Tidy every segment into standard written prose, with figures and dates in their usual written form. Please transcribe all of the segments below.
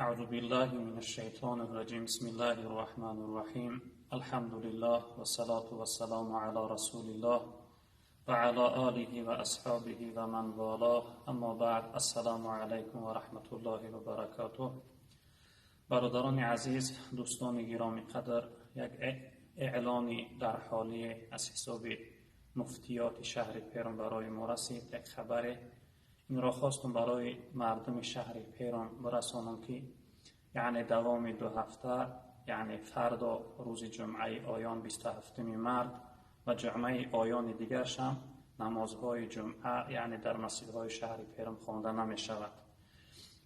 أعوذ بالله من الشيطان الرجيم. بسم الله الرحمن الرحيم. الحمد لله والصلاة والسلام على رسول الله وعلى آله وأصحابه ومن والاه. أما بعد، السلام عليكم ورحمة الله وبركاته. Бародарони азиз, дӯстони гиромӣ қадр, як эълони дар ҳолие аз ҳисоби муфтиёти шаҳри Перм барои мо расид, як хабаре. Инро хостум барои мардуми шаҳри Перм бирасонам, ки яъне давоми 2 ҳафта, яъне фардо, рӯзи ҷумъаи оён, 27-уми март, ва ҷумъаи оёни дигаршам намозҳои ҷумъа яъне дар масҷидҳои шаҳри Перм хонда намешавад.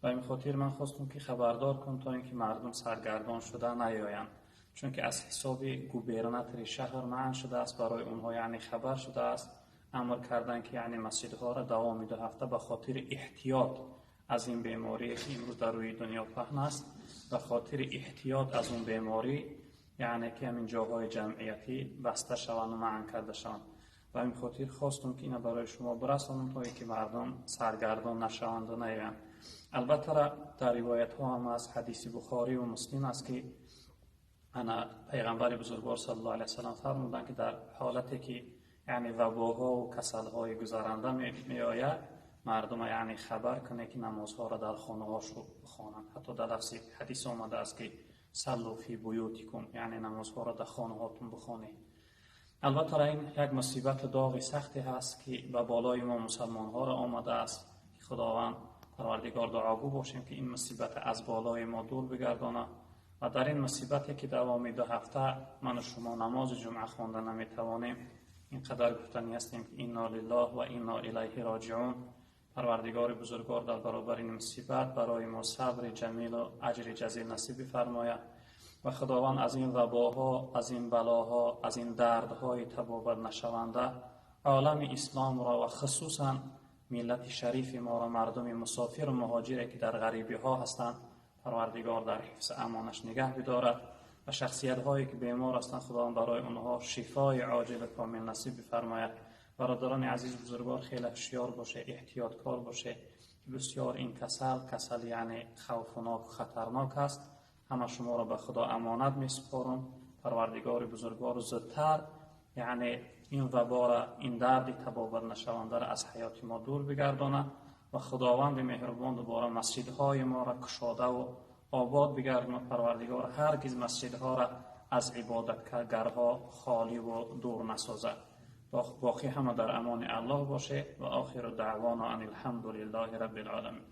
Ба ин хотир ман хостум, ки хабардор кунам, то ин ки мардум саргардон шуда наёянд, чунки аз ҳисоби губернатори шаҳр манъ шудааст барои онҳо, яъне хабар шудааст, амр карданд, ки яъне масҷидҳоро давоми 2 ҳафта ба хотири эҳтиёт аз ин беморие, ки имрӯз дар рӯи дунё паҳн аст, ба хотири эҳтиёт аз он беморӣ, яъне ки ҳамин ҷоҳои ҷамъиятӣ баста шаванд ва манъ карда шаванд. Ба ин хотир хостум, ки ина барои шумо бирасонам, то ин ки мардум саргардон нашаванду наёянд. Албатта, дар ривоятҳо ҳам аз ҳадиси Бухориву Муслим аст, ки ана пайғамбари бузургвор саллаллоҳу алайҳи васаллам фармуданд, ки дар ҳолате ки яъне вабоҳову касалҳои гузаранда меояд, мардума яъне хабар кунед, ки намозҳоро дар хонаҳошо бихонанд. Ҳатто дар лафзи ҳадис омадааст, ки صلوا في بيوتكم, яъне намозҳоро дар хонаҳотон бихонед. Албатта, ин як мусибати доғи сахте ҳаст, ки ба болои мо мусалмонҳоро омадааст, ки Худованд Парвардигор дуогӯ бошем, ки ин мусибат аз болои мо дур бигардонад. Ва дар ин мусибате, ки давоми 2 ҳафта ману шумо намози ҷумъа хонда наметавонем, ин қадар гуфтанӣ ҳастем, ки إنا لله وإنا إليه راجعون. Парвардигори бузургвор дар баробари ин мусибат барои мо сабри ҷамилу аҷри ҷазил насиб бифармояд ва Худованд аз ин вабоҳо, аз ин балоҳо, аз ин дардҳои табобат нашаванда олами исломро ва хусусан миллати шарифи моро, мардуми мусофиру муҳоҷире, ки дар ғарибиҳо ҳастанд, Парвардигор дар ҳифзи амонаш нигаҳ бидорад ва шахсиятҳое, ки бемор ҳастанд, Худованд барои онҳо шифои оҷилу комил насиб бифармояд. Бародарони азиз, бузургвор, хеле ҳушёр боше, эҳтиёткор боше. Бисёр ин касал, касал яъне хавфнок, хатарнок аст. Ҳама шуморо ба Худо амонат месупорам. Парвардигори бузургвор зудтар яъне ин вабора, ин дарди табобат нашавандаро аз ҳаёти мо дур бигардонад ва Худованди меҳрубон дубора масҷидҳои моро кушодаву обод бигардонад. Парвардигор ҳаргиз масҷидҳоро аз ибодаткаргарҳо холиву дур насозад. Боқӣ ҳама дар амони Аллоҳ боше. وآخر دعوانا أن الحمد لله رب العالمين.